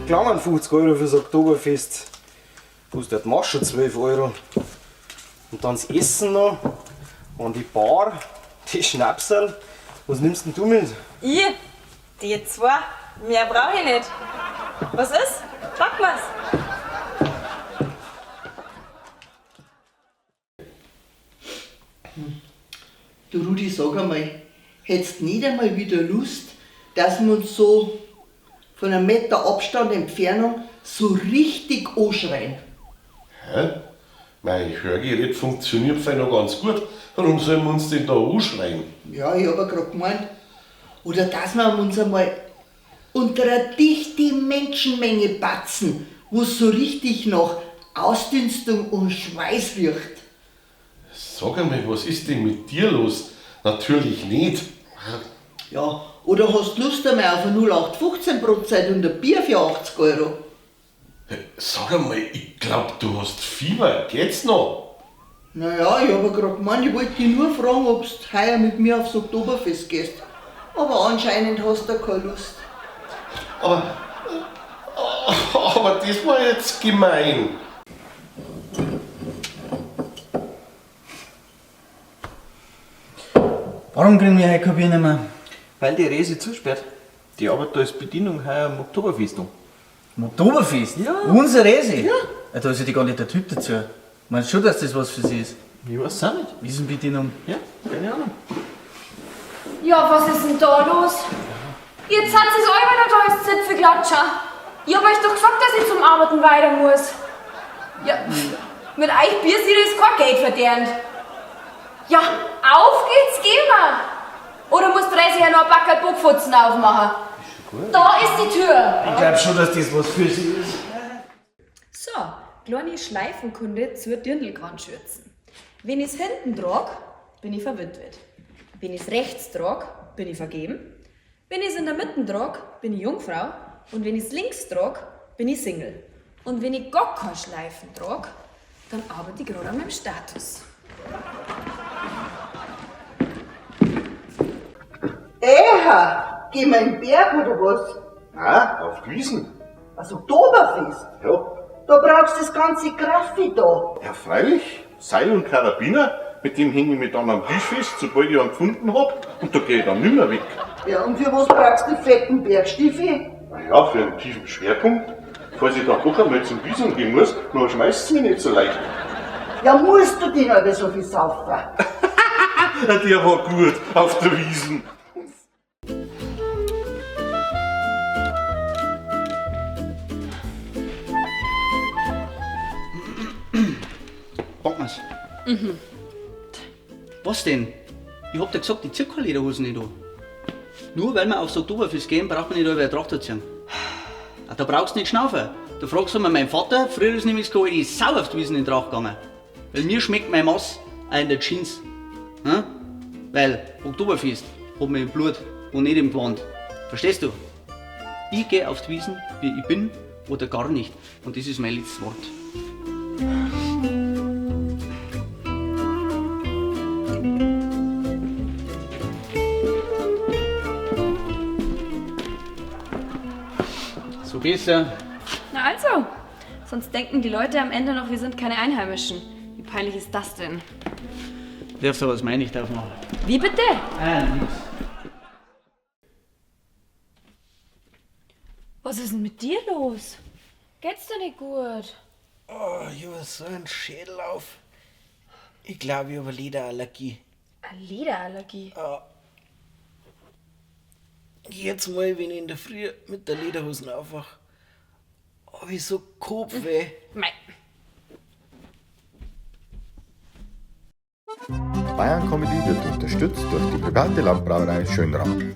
gelangen, 50 Euro fürs Oktoberfest. Kostet der Marsch schon 12 Euro. Und dann das Essen noch. Und die Bar, die Schnapsal. Was nimmst denn du mit? Ich? Die zwei? Mehr brauch ich nicht. Was ist? Pack wir's. Du Rudi, sag einmal, hättest nicht einmal wieder Lust, dass wir uns so von einem Meter Abstand Entfernung so richtig anschreien? Hä? Mein Hörgerät funktioniert vielleicht noch ganz gut. Warum sollen wir uns denn da anschreien? Ja, ich hab ja grad gemeint. Oder dass wir uns einmal unter eine dichte Menschenmenge batzen, wo's so richtig nach Ausdünstung und Schweiß riecht. Sag einmal, was ist denn mit dir los? Natürlich nicht. Ja, oder hast du Lust einmal auf eine 0815 Brotzeit und ein Bier für 80 Euro? Sag einmal, ich glaub, du hast Fieber. Geht's noch? Naja, ich hab ja grad gemeint, ich wollte dich nur fragen, ob du heuer mit mir aufs Oktoberfest gehst. Aber anscheinend hast du keine Lust. Aber das war jetzt gemein. Warum kriegen wir heute kein Bier nicht mehr? Weil die Resi zusperrt. Die arbeitet da als Bedienung heuer am Oktoberfest an. Am Oktoberfest? Ja. Unser Resi? Ja. Da ist ja die gar nicht der Typ dazu. Meinst du schon, dass das was für sie ist? Ich weiß auch nicht. Wiesenbedienung. Ja, keine Ahnung. Ja, was ist denn da los? Jetzt hat sie's auch wieder da als Zipfelklatscher. Ich hab euch doch gesagt, dass ich zum Arbeiten weiter muss. Ja, mit euch Bier sieht es kein Geld verdient. Ja, auf geht's, geh mal. Oder muss Resi ja noch ein Backerl Bockfutzen aufmachen? Da ist die Tür. Ich glaub schon, dass das was für sie ist. So, kleine Schleifenkunde zur Dirndlgrandschürzen. Wenn ich's hinten trag, bin ich verwitwet. Wenn ich's rechts trag, bin ich vergeben. Wenn ich's in der Mitte trag, bin ich Jungfrau. Und wenn ich's links trag, bin ich Single. Und wenn ich gar keine Schleifen trag, dann arbeite ich gerade an meinem Status. Eha, gehen wir in den Berg oder was? Nein, auf die Wiesn. Das Oktoberfest? Ja. Da brauchst du das ganze Graffi da. Ja, freilich. Seil und Karabiner, mit dem hänge ich mich dann am Tisch fest, sobald ich einen gefunden hab, und da geh ich dann nimmer weg. Ja, und für was brauchst du die fetten Bergstiefel? Na ja, für einen tiefen Schwerpunkt. Falls ich dann doch einmal zum Wiesn gehen muss, dann schmeißt's mich nicht so leicht. Ja, musst du denn aber so viel saufen? Der war gut auf der Wiesn. Packen wir's. Mhm. Was denn? Ich hab dir gesagt, ich zieh keine Lederhosen nicht an. Nur weil wir aufs Oktoberfest gehen, braucht man nicht alle eine Tracht ziehen. Ah, da brauchst du nicht schnaufen. Da fragst du mal meinen Vater, früher ist nämlich sogar die Sau auf die Wiesn in den Tracht gegangen. Weil mir schmeckt mein Mass auch in der Jeans. Hm? Weil Oktoberfest hat man im Blut und nicht im Gewand. Verstehst du? Ich geh auf die Wiesn, wie ich bin oder gar nicht. Und das ist mein letztes Wort. So besser. Na also, sonst denken die Leute am Ende noch, wir sind keine Einheimischen. Wie peinlich ist das denn? Darfst du was meine ich darf machen? Wie bitte? Ah, nix. Was ist denn mit dir los? Geht's dir nicht gut? Oh, ich hab so einen Schädel auf. Ich glaube, ich hab eine Lederallergie. Eine Lederallergie? Ja. Jetzt mal, wenn ich in der Früh mit der Lederhosen aufwach, hab ich so Kopfweh. Mei. Bayern Comedy wird unterstützt durch die private Landbrauerei Schönram.